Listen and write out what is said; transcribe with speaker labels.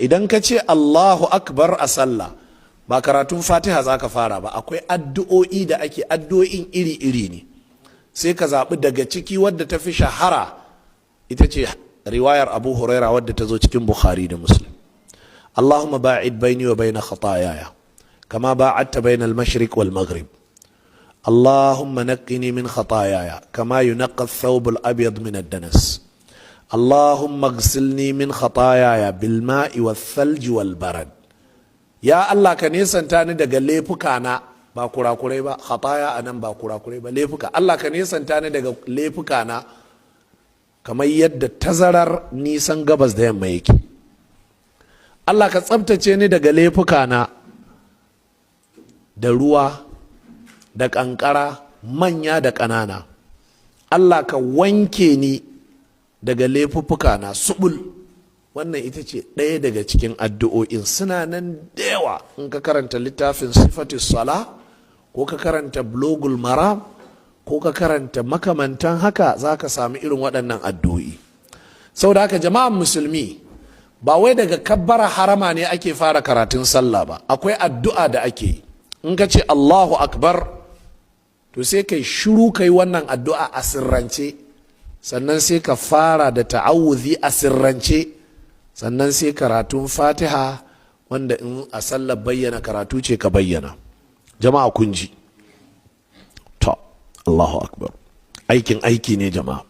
Speaker 1: Idan ka ce Allahu akbar a sallah, ba karatun Fatiha za ka fara ba. Akwai addu'o'i da ake, addu'o'in iri-iri ne. Sai ka zaɓi daga ciki wadda ta fi shahara, ita ce riwayar Abu Huraira wadda ta zo cikin Bukhari da Muslim: اللهم باعد بيني وبين خطاياي كما باعدت بين المشرق والمغرب. اللهم نقني من خطاياي كما ينقى الثوب الأبيض من الدنس. اللهم اغسلني من خطاياي بالماء والثلج والبرد. Ya Allah, ka nesanta ni daga laifukana, ba kurakurai ba. خطايا anan ba kurakurai ba, laifuka. Allah, ka nesanta ni daga laifukana kamar yadda tazarar nisan gabas da yamma yake. Allah, ka tsabtace ni daga laifukana da ruwa da ƙanƙara, manya da ƙanana. Allah, ka wanke ni daga laifuffuka na subul. Wannan ita ce ɗaya daga cikin addu'o'in. Suna nan da yawa. In ka karanta littafin Sifatu Sala, ko ka karanta Bulugul Maram, ko ka karanta makamantan haka, za ka sami irin waɗannan addu'o'i. Saboda haka, jama'an musulmi, ba wai daga kabbara harama ne ake fara karatun sallah ba. Akwai addu'a da ake yi. In ka ce Allahu akbar, to sai kai shiru, kai wannan addu'a a sirrance, sannan sai ka fara da ta'awuzi a sirrance, sannan sai karatun Fatiha, wanda in a sallar bayyana karatu ce, ka bayyana. Jama'a, kun ji? To, Allahu akbar, aikin aiki ne, jama'a.